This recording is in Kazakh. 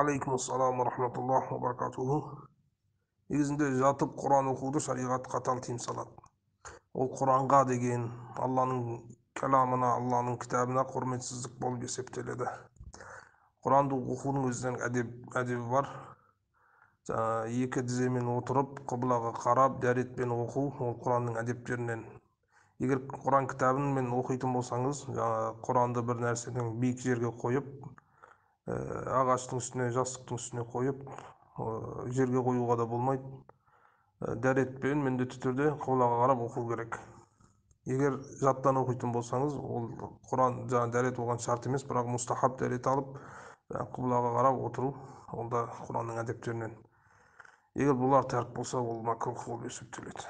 Уағалейкумассалам уа рахматуллах уа баракатуху. Негізінде жатып Құран оқуды шариғат қатал тыйым салады. Ол Құранға деген, Алланың кәламына, Алланың кітабына құрметсіздік болып есептеледі. Құранды оқудың өзінің әдебі бар. Жаңа екі тіземен отырып, құбылаға қарап, дәретпен оқу ол Құранның әдептерінен. Егер Құран кітабын оқитын болсаңыз, жаңа Құранды бір нәрсенің биік жерге қойып, ағаштың үстіне, жастықтың үстіне қойып, жерге қоюға да болмайды. Дәретпен міндетті түрде құбылаға қарап оқу керек. Егер жаттан оқитын болсаңыз, ол Құран жаңа дәрет оған шарт емес, бірақ мұстахаб дәрет алып, құбылаға қарап отыру ол да Құранның әдептерінен. Егер бұлар тәрк болса, ол макрух болып есептеледі.